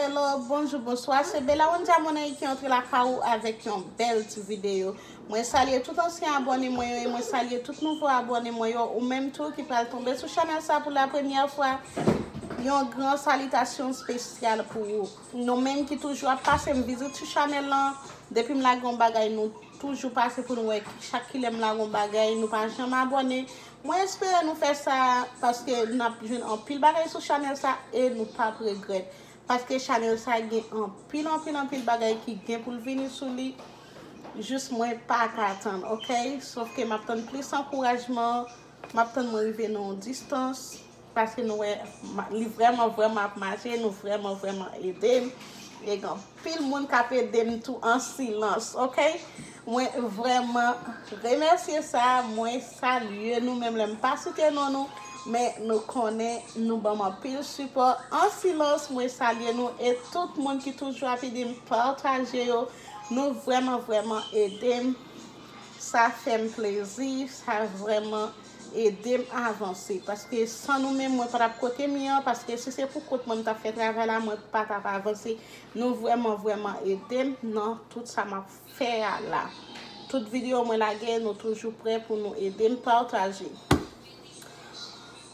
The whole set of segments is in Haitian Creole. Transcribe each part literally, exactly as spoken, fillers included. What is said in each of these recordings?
Hello, bonjou, bonswa. Se Bella Wanja Monaï ki antre lakay ou avèk yon bèl ti videyo. Mwen salye tout ansyen abòne mwen yo e mwen salye tout nouvo abòne mwen yo. Ou menm tou ki pral tonbe sou chanèl sa pou la premyè fwa, yon gran salitasyon espesyal pou ou. Nou menm ki toujou ap pase m vizit sou chanèl lan, depi m lage yon bagay, nou toujou pase pou nou wè chak kilè m lage yon bagay, nou pa janm abòne. Mwen espere nou fè sa paske n ap jwenn anpil bagay sou chanèl sa e nou p ap regrèt. Paske chanèl sa gen anpil, anpil, anpil bagay ki gen pou l vini sou li. Jis mwen pa ka tann, oke? Sòf ke m ap tann plis ankourajman, m ap tann mwen rive nan yon distans. Paske nou wè, ma- li vrèman, vrèman ap mache, nou vrèman, vrèman ede m. E gen anpil moun k ap ede m tou an silans, oke? Mwen vrèman remèsye sa, mwen salye nou, menm lè m pa site non nou, men nou konnen nou ban m anpil sipò an silans, mwen salye nou e tout moun ki toujou ap ede m pataje yo, nou vrèman, vrèman ede m. Sa fè m plezi, sa vrèman ede m avanse. Paske san nou menm, mwen pa t ap kote m ye an, paske si se pou kont mwen m t ap fè travay la, mwen pa t ap avanse. Nou vrèman, vrèman ede m nan tout sa m ap fè a la. Tout videyo mwen lage, nou toujou prè pou nou ede m pataje.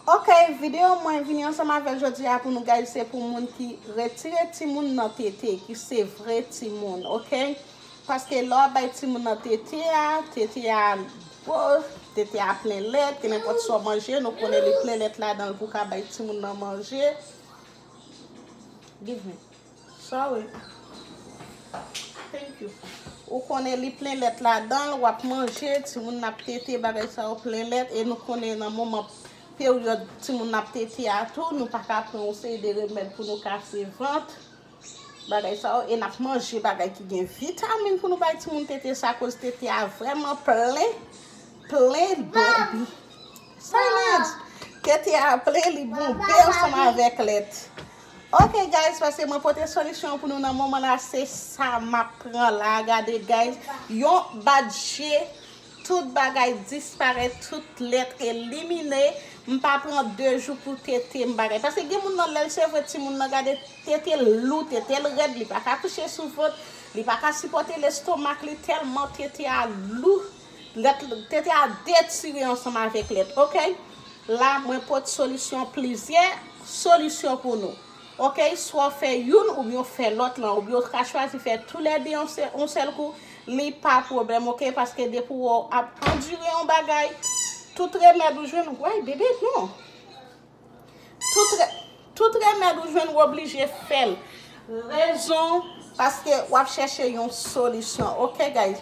Oke, videyo mwen vini ansanm avè l jodi a pou nou, guys, se pou moun ki retire timoun nan tete, ki se vre timoun, oke? Paske lè w ap bay timoun nan tete a, tete a gwo, tete a plen lèt, ke nenpòt sa w manje, nou konnen li plen lèt ladan l pou w ka bay timoun nan manje. Give me. Sorry. Thank you. Ou konnen li plen lèt ladan l, w ap manje, timoun nan ap tete, bagay sa yo plen lèt, e nou konnen nan moman peryòd timoun nan ap tete a tou, nou pa ka pran yon seri de remèd pou nou kase vant, bagay sa yo, e n ap manje bagay ki gen vitamin pou nou bay timoun tete sa, koz tete a vrèman plen, plen de Silence! Tete a plen, li bonbe ansanm avèk lèt. Ok, guys, paske mwen pote solisyon pou nou nan moman la, se sa m ap pran la. Gade, guys, yon bat je, tout bagay disparèt, tout lèt elimine. M pa pran de jou pou tete m bagay. Paske gen moun nan, lè l se vre timoun nan, gade, tete l lou, tete l rèd, li pa ka kouche sou vant, li pa ka sipòte lestomak li, tèlman tete a lou. Lèt, tete a detire ansanm avèk lèt, ok? La, mwen pote solisyon, plizyè solisyon pou nou. Ok? Swa w fè youn oubyen w fè lòt lan, oubyen w ka chwazi fè toulède yon sè-, yon sèl kou, li pa pwoblèm, ok? Paske depi w ap andire yon bagay, tout remèd ou jwenn, wè, bebe, non. Tout re-, tout remèd ou jwenn, ou oblije fè l. Rezon, paske w ap chèche yon solisyon. Ok, guys?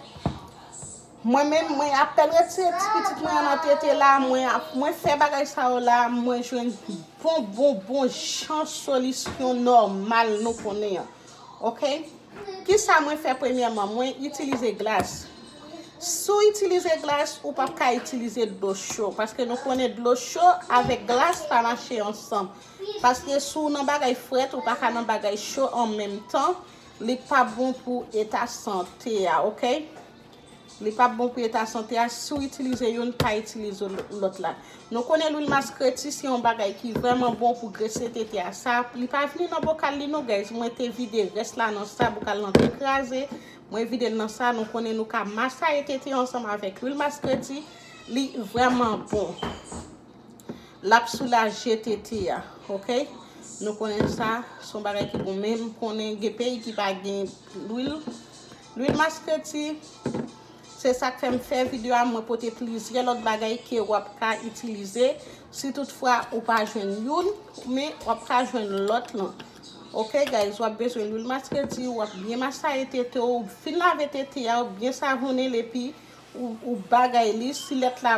Mwen menm, mwen apèn retire ti pitit mwen an nan tete la, mwen ap, mwen fè bagay sa yo la, mwen jwenn bon, bon, bon jan solisyon nòmal nou konnen an. Ok? Kisa mwen fè premyèman? Mwen itilize glas. Si w itilize glas, ou p ap ka itilize dlo cho, paske nou konnen dlo cho avèk glas pa mache ansanm. Paske si w nan bagay frèt, ou pa ka nan bagay cho an menm tan, li p ap bon pou eta sante a, ok? Li p ap bon pou eta sante a, si w itilize youn, pa itilize l-, lòt la. Nou konnen lwil maskreti se yon bagay ki vrèman bon pou grese tete a. Sa, li pa vini nan bokal li non, guys. Mwen te vide rès la nan sa, bokal lan te kraze. Mwen vide l nan sa, nou konnen nou ka masaye tete ansanm avèk lwil maskreti. Li vrèman bon. L ap soulaje tete a, ok? Nou konnen sa, se yon bagay ki bon. Men m konnen gen peyi ki pa gen lwil, lwil maskreti. Se sa k fè m fè videyo a, mwen pote plizyè lòt bagay ke w ap ka itilize si toutfwa ou pa jwenn youn, men w ap ka jwenn lòt lan. Ok, guys, w ap bezwen lwil maskreti, w ap byen masaye tete w, fin lave tete a, w byen savonnen l, epi ou, ou bagay li, si lèt la,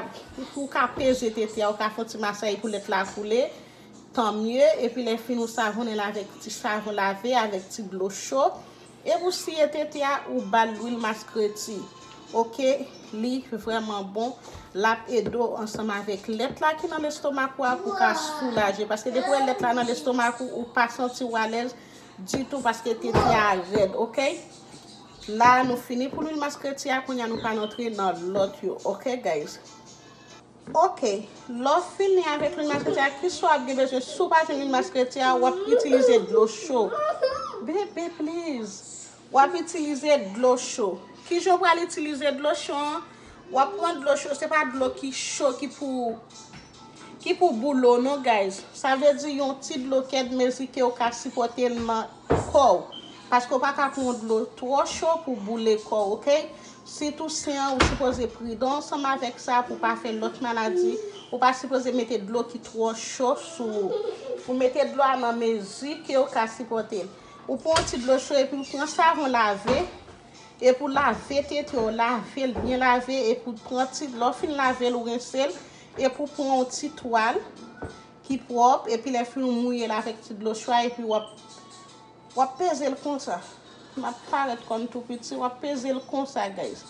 ou ka peze tete a, ou ka fè yon ti masay pou lèt la koule, tan mye, epi lè fini ou savonnen l avèk ti savon lave, avèk ti dlo cho, epi ou siye tete a, ou ba l lwil maskreti. Ok, li vrèman bon, l ap ede w ansanm avèk lèt la ki nan lestomak ou a pou ka soulaje, paske depi w wè lèt la nan lestomak ou, ou pa santi w alèz ditou, paske tete a rèd, ok? La, nou fini pou lwil maskreti a, kounye a nou pral antre nan lòt yo, ok, guys? Ok, lè w fini avèk lwil maskreti a, kisa w ap gen bezwen? Si w pa jwenn lwil maskreti a, w ap itilize dlo cho. Bebe, please. W ap itilize dlo cho. Kijan w pral itilize dlo cho an? W ap pran dlo cho, se pa dlo ki cho ki pou ki pou boule w non, guys. Sa vle di yon ti dlo kèd mezi ke w ka sipòte l nan kò w. Paske w pa ka pran yon dlo twò cho pou boule kò w, oke? Sitou sen an, ou sipoze pridan ansanm avèk sa pou pa fè lòt maladi. Ou pa sipoze mete dlo ki twò cho sou ou. Ou mete dlo a nan mezi ke w ka sipòte l. Ou pran yon ti dlo cho epi w pran savon lave. Epi w lave tete w, lave l byen lave, epi w pran ti, lè w fin lave l, ou rense l, epi w pran yon ti twal ki pwòp, epi lè fini w mouye l avèk ti dlo cho a, epi w ap, w ap peze l konsa. M ap parèt kòm tou piti, w ap peze l konsa, guys.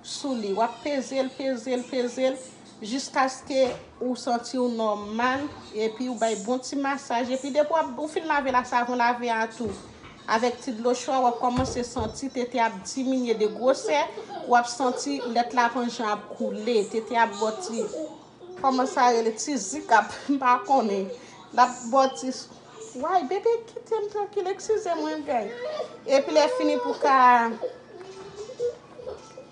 Sou li, w ap peze l, peze l, peze l, jiskaske ou santi w nòmal, epi w bay bon ti masaj, epi depi w ap, ou fin lave la, savon lave a tou. Avèk ti dlo cho a, w ap kòmanse santi tete ap diminye de gwosè, w ap santi lèt la panjan ap koule, tete ap bò ti, kòman sa rele, ti zik ap, m pa konnen, l ap bò ti, way, bebe, kite m trankil, eskize mwen, guys. Epi lè fini pou ka,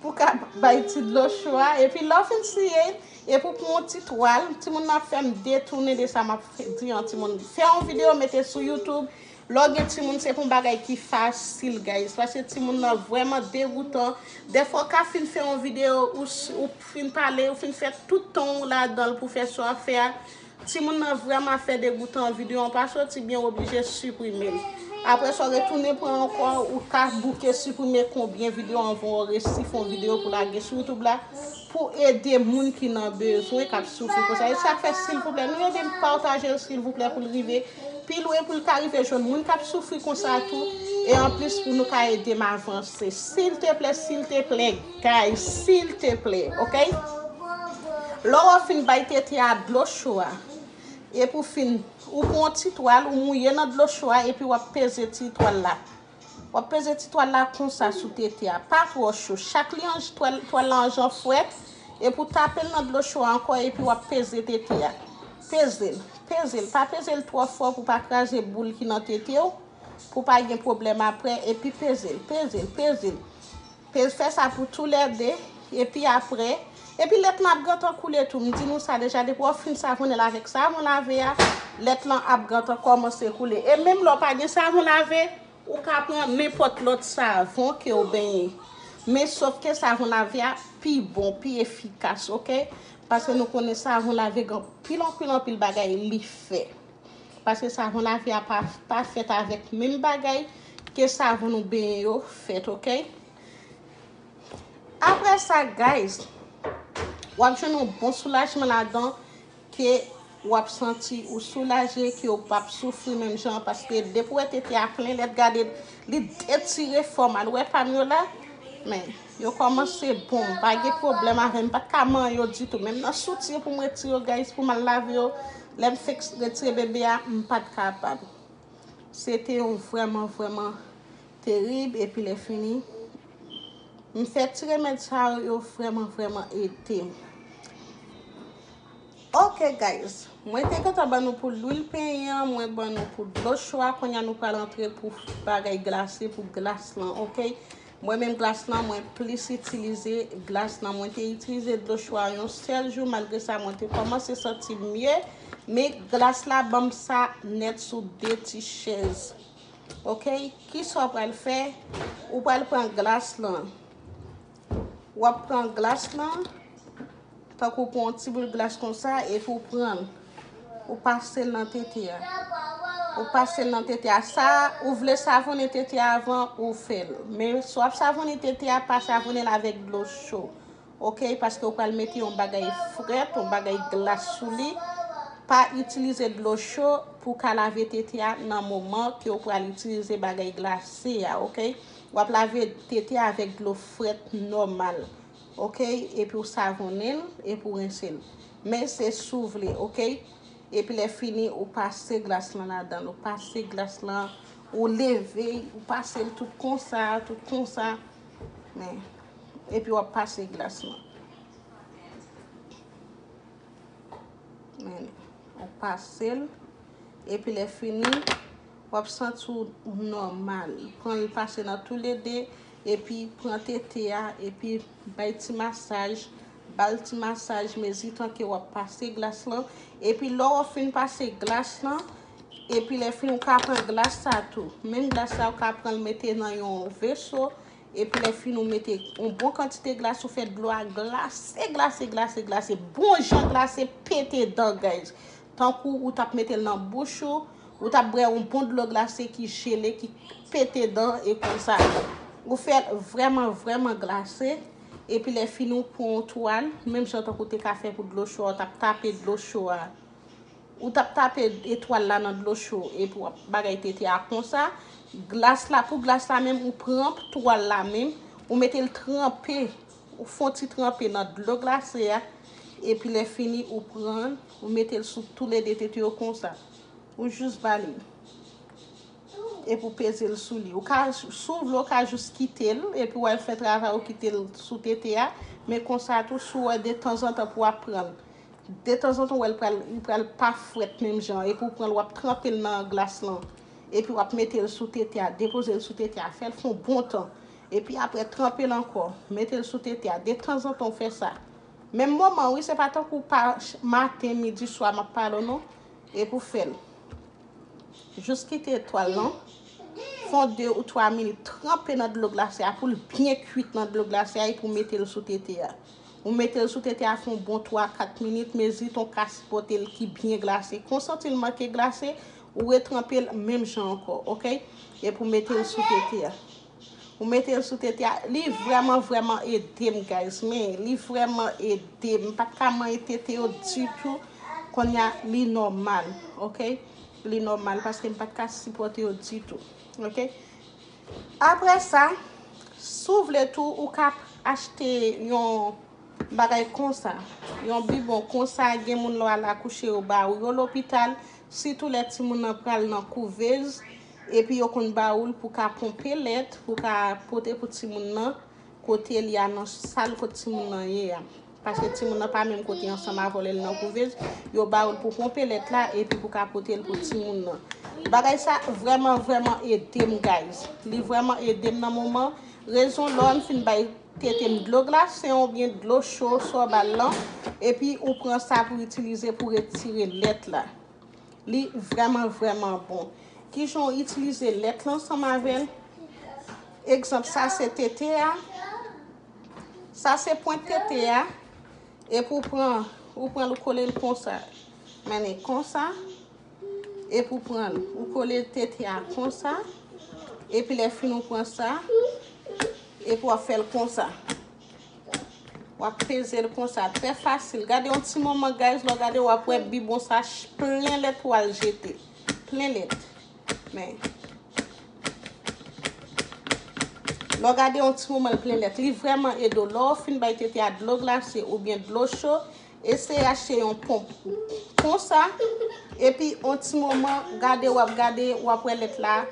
pou ka bay ti dlo cho a, epi lè w fin siye, epi w pran yon ti twal, timoun nan ap fè m detounen de sa m ap fè, di an timoun. Fè yon videyo, mete sou YouTube, lè w gen timoun, se pou yon bagay ki fasil, guys. Paske timoun nan vrèman degoutan. Dèfwa, w ka fin fè yon videyo, ou, s- ou fin pale, ou fin fè tout tan w ladan l pou fè sa w ap fè a. Timoun nan vrèman ap fè degoutan, videyo an pa soti byen, w oblije siprime l. Apre sa, w retounen pran ankò, ou ka bouke siprime konbyen videyo anvan w resi fè yon videyo pou lage sou YouTube la, pou ede moun ki nan bezwen, k ap soufri konsa. E sa k fè, silvouplè, nou ede m pataje l, silvouplè, pou l rive pi lwen, pou l ka rive jwenn moun k ap soufri konsa tou. E anplis, pou nou ka ede m avanse. Silteplè, silteplè, guys, silteplè, oke? Lè w fin bay tete a dlo cho a, epi w fin, ou pran yon ti twal, ou mouye nan dlo cho a, epi w ap peze ti twal la. W ap peze ti twal la konsa sou tete a, pa twò cho. Chak li an, twal, twal la an jan frèt, epi w tape l nan dlo cho a ankò, epi w ap peze tete a. Peze l, peze l. Pa peze l twò fò pou pa kraze boul ki nan tete w, pou pa gen pwoblèm apre, epi peze l, peze l, peze l. Pe-, fè sa pou toulède, epi apre, epi lèt lan ap gentan koule tou. M di nou sa deja, depi w fin savonnen l avèk savon lave a, lèt lan ap gentan kòmanse koule. E menm lè w pa gen savon lave, ou ka pran nenpòt lòt savon ke w benyen. Men sòf ke savon lave a pi bon, pi efikas, oke? Paske nou konnen savon lave gen anpil, anpil, anpil bagay li fè. Paske savon lave a pa, pa fèt avèk menm bagay ke savon nou benyen yo fèt, oke? Apre sa, guys, w ap jwenn yon bon soulajman ladan ke w ap santi ou soulaje, ke w p ap soufri menm jan, paske depi w wè tete a plen, lèt gade, li detire fò mal. Ou wè pa m yo la? Men, yo kòmanse bon, m pa gen pwoblèm avè m, m pa t ka manyen yo ditou. Menm nan soutyen pou m retire yo, guys, pou m al lave yo, lè m fenk retire bebe a, m pa t kapab. Se te yon vrèman, vrèman terib, epi lè fini, m fè ti remèd sa yo, yo vrèman, vrèman ede m. Ok, guys, mwen te gentan ban nou pou lwil penyen an, mwen ban nou pou dlo cho a, kounye a nou pral antre pou bagay glase, pou glas lan, ok? Mwen menm glas lan, mwen plis itilize glas lan. Mwen te itilize dlo cho a yon sèl jou, malgre sa, mwen te kòmanse santi m mye, men glas la ban m sa nèt sou de ti chèz. Ok? Kisa w pral fè? Ou pral pran glas lan. W ap pran glas lan, tankou w pran yon ti boul glas konsa, epi w pran l, ou pase l nan tete a. Ou pase l nan tete a. Sa, ou vle savonnen tete a avan ou fè l. Men si w ap savonnen tete a, pa savonnen l avèk dlo cho. Ok? Paske w pral mete yon bagay frèt, yon bagay glas sou li. Pa itilize dlo cho pou w ka lave tete a nan moman ke w pral itilize bagay glase a, ok? W ap lave tete a avèk dlo frèt nòmal. Ok? Epi w savonnen l, epi w rense l. Men se si w vle, ok? Epi lè fini, ou pase glas lan ladan l. Ou pase glas lan, ou leve, ou pase l tout konsa, tout konsa. Men, epi w ap pase glas lan. Men, ou pase l. Epi lè fini, W ap santi w nòmal. Pran l pase nan toulede, epi pran tete a, epi bay ti masaj, ba l ti masaj, mezitan ke w ap pase glas lan. Epi lè w fin pase glas lan, epi lè fini, ou ka pran glas sa tou. Menm glas sa, ou ka pran l mete nan yon veso, epi lè fini, ou mete yon bon kantite glas, ou fè dlo a glase, glase, glase, glase, bon jan glase, pete dan, guys. Tankou ou t ap mete l nan bouch ou, ou t ap bwè yon bon dlo glase ki jele, ki pete dan, e konsa. Ou fè l vrèman, vrèman glase, epi lè fini, ou pran yon twal, menm jan tankou w te ka fè pou dlo cho a, ou t ap tape dlo cho a. Ou t ap tape etwal la nan dlo cho, epi w ap bagay tete a konsa. Glas la, pou glas la menm, ou pran twal la menm, ou mete l tranpe, ou fè yon ti tranpe nan dlo glase a, epi lè fini, ou pran l, ou mete l sou toulede tete yo konsa. Ou jis bale l. Epi w peze l sou li. Ou ka, si w vle, ou ka jis kite l, epi w al fè travay ou, kite l sou tete a. Men konsa tou, si w wè detanzantan pou w ap pran l. Detanzantan, w wè l pral, li pral pa frèt menm jan. Epi w pran l, w ap tranpe l nan glas lan. Epi w ap mete l sou tete a, depoze l sou tete a, fè l fè yon bon tan. Epi apre, tranpe l ankò, mete l sou tete a. Detanzantan, w fè sa. Menm moman, wi, se pa tankou pa ch-, maten, midi, swa, m ap pale w, non. Epi w fè l. Jis kite twal lan. Fè yon de ou twa minit tranpe nan dlo glase a pou l byen kuit nan dlo glase a epi w mete l sou tete a. Ou mete l sou tete a fè yon bon twa, kat minit, mezitan w ka sipòte l ki byen glase. Kon w santi l manke glase, ou retranpe l menm jan ankò, oke? Epi w mete l sou tete a. Ou mete l sou tete a. Li vrèman, vrèman ede m, guys. Men, li vrèman ede m. M pa t ka manyen tete yo ditou. Kounye a, li nòmal, oke? Li nòmal paske m pa t ka sipòte yo ditou, oke? Apre sa, si w vle tou, ou ka achte yon bagay konsa. Yon bibon konsa, gen moun lè w al akouche, yo ba ou yo lopital. Sitou lè timoun nan pral nan kouvez, epi yo konn ba ou l pou ka ponpe lèt, pou ka pote pou timoun nan, kote li a, nan sal kote timoun nan ye a. Paske timoun nan pa menm kote ansanm avè w lè l nan kouvez, yo ba ou l pou ponpe lèt la, epi pou ka pote l pou timoun nan. Bagay sa vrèman, vrèman ede m, guys. Li vrèman ede m nan moman. Rezon lè m fin bay tete m dlo glase oubyen dlo cho, sòbal lan, epi ou pran sa pou itilize pou retire lèt la. Li vrèman, vrèman bon. Kijan w itilize lèt lan ansanm avè l? Egzanp, sa se tete a. Sa se pwent tete a. Epi w pran, ou pran l, ou kole l konsa. Mennen konsa. Epi w pran l, ou kole tete a konsa. Epi lè fini, ou pran sa. Epi w ap fè l konsa. W ap peze l konsa, trè fasil. Gade yon ti moman, guys, lè w gade, w ap wè bibon sa ch-, plen lèt pou al jete. Plen lèt. Men. Lè w gade yon ti moman, l plen lèt. Li vrèman ede w. Lè w fin bay tete a dlo glase oubyen dlo cho, eseye achte yon ponp konsa. Epi, yon ti moman, gade, w ap gade, w ap wè lèt la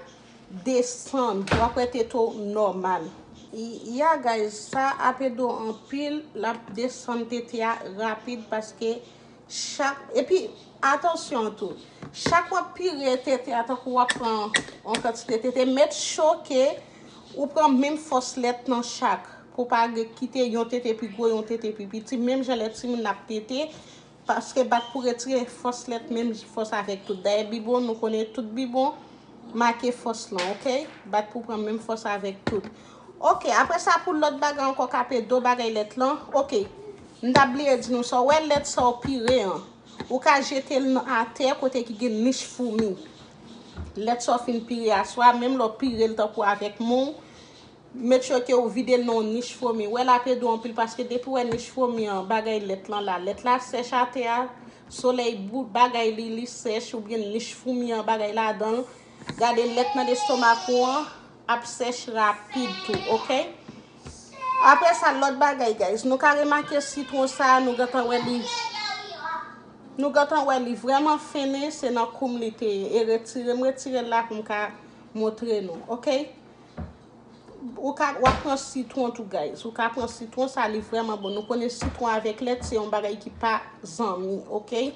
desann, w ap wè tete w nòmal. Y-, ya, guys, sa ap ede w anpil, l ap desann tete a rapid paske chak, epi, atansyon tou, chak w ap pire tete a, tankou w ap pran yon kantite tete, make sure ke ou pran menm fòs lèt nan chak, pou pa gen, kite yon tete pi gwo, yon tete pi piti, menm jan lè timoun ap tete, paske bat pou retire fòs lèt menm fòs avèk tout. Dayè bibon, nou konnen tout bibon make fòs lan, oke? Bat pou pran menm fòs avèk tout. Oke, apre sa pou lòt bagay ankò k ap ede w bagay lèt lan, oke. M t ap bliye di nou sa, w wè lèt sa w pire an, ou ka jete l nan atè kote ki gen nich foumi. Lèt sa w fin pire a, swa menm lè w pire l tankou avèk men w, make sure ke w vide l nan yon nich fomi. W wè l ap ede w anpil paske depi w wè nich fomi an, bagay lèt lan la, lèt la sèch atè a, solèy bout bagay li, li sèch oubyen nich fomi an, bagay ladan l. Gade lèt nan lestomak ou an ap sèch rapid tou, oke? Apre sa, lòt bagay, guys, nou ka remake sitwon sa a, nou gentan wè li, nou gentan wè li vrèman fennen, se nan kou m li te ye. E retire, m retire l la pou m ka montre nou, oke? Ou ka, w ap pran sitwon tou, guys. Ou ka pran sitwon, sa li vrèman bon. Nou konnen sitwon avèk lèt, se yon bagay ki pa zanmi, oke?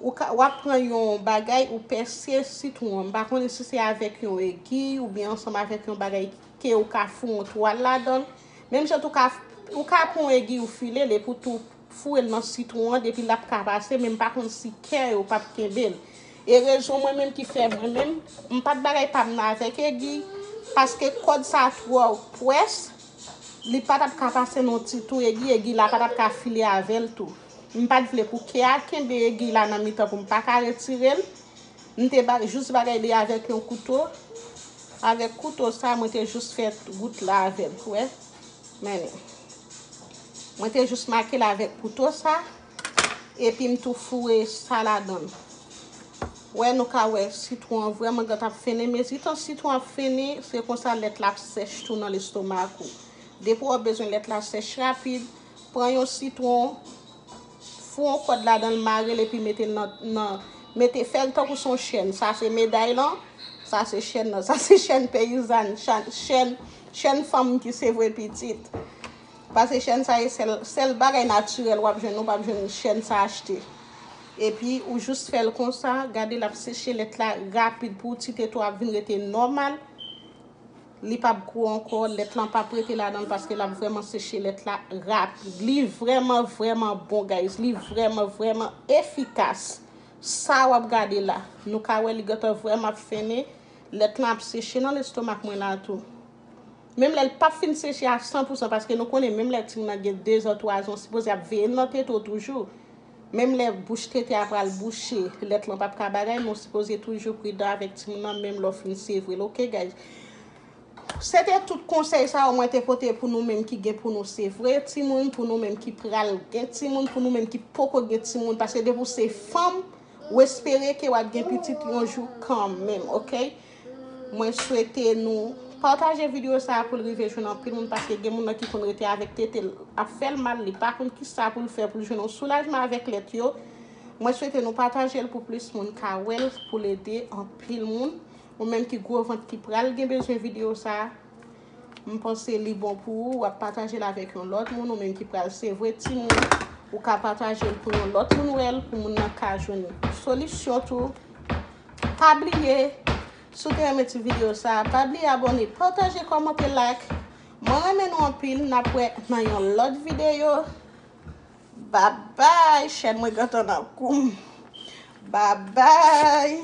Ou ka, w ap pran yon bagay, ou pèse sitwon an. M pa konnen si se avèk yon egi oubyen ansanm avèk yon bagay ke ou ka foure yon twal ladan l. Menm jan tou ka, ou ka pran yon egi ou file l epi w tou foure l nan sitwon an, depi l ap ka pase, men m pa konn si kè yo p ap kenbe l. E rezon mwen menm ki fè mwen menm, m pa t bagay pa m nan avèk egi, paske kòd sa twò pwès, li pa t ap ka pase nan ti tou egi, egi la pa t ap ka file avè l tou. M pa t vle pou kè a kenbe egi la nan mitan pou m pa ka retire l. M te ba, jis bagay li avèk yon kouto. Avèk kouto sa, mwen te jis fè gout la avè l, w wè. Men, mwen te jis make l avèk kouto sa. Epi m tou foure sa ladan l. Wè, nou ka wè sitwon an vrèman gentan ap fennen. Mezitan sitwon ap fennen, se konsa lèt la ap sèch tou nan lestomak ou. Depi w ap bezwen lèt la sèch rapid, pran yon sitwon, foure yon kòd ladan l, mare l epi mete l nan, nan mete, fè l tankou se yon chèn. Sa se meday lan, sa se chèn nan, sa se chèn peyizàn, chèn, chèn, chèn fanm ki sevre pitit. Paske chèn sa e sèl, sèl bagay natirèl w ap jwenn, ou p ap jwenn chèn sa achte. Epi ou jis fè l konsa, gade l ap seche lèt la rapid pou ti tete w ap vin rete nòmal. Li p ap gwo ankò, lèt lan p ap rete ladan l paske l ap vrèman seche lèt la rapid. Li vrèman, vrèman bon, guys. Li vrèman, vrèman efikas. Sa w ap gade la, nou ka wè li gentan vrèman ap fennen. Lèt lan ap seche nan lestomak mwen la tou. Menm lè l p ap fin seche a san pou san, paske nou konnen menm lè timoun nan gen dezan, twazan, sipoze ap veye l nan tete w toujou. Menm lè bouch tete a pral bouche, lèt lan p ap ka bagay, men w sipoze toujou pridan avèk timoun nan, menm lè w fin sevre l, oke, guys? Se te tout konsèy sa yo mwen te pote pou nou menm ki gen pou nou sevre timoun, pou nou menm ki pral gen timoun, pou nou menm ki poko gen timoun, paske depi w se fanm, w espere ke w ap gen pitit yon jou kanmenm, oke? Mwen swete nou pataje videyo sa a pou l rive jwenn anpil moun, paske gen moun nan ki konn rete avèk tete l ap fè l mal, li pa konn kisa pou l fè pou l jwenn yon soulajman avèk lèt yo. Mwen swete nou pataje l pou plis moun ka wè l, pou l ede anpil moun. Ou menm ki gwo vant ki pral gen bezwen videyo sa a, m panse li bon pou ou, w ap pataje l avèk yon lòt moun, ou menm ki pral sevre timoun, ou ka pataje l pou yon lòt moun wè l, pou moun nan ka jwenn solisyon tou. Pa bliye, si w te renmen ti videyo sa a, pa bliye abòne, pataje, kòmante, like. Mwen renmen nou anpil, n ap wè nan yon lòt videyo. Babay, chèn mwen gentan nan kou m. Babay.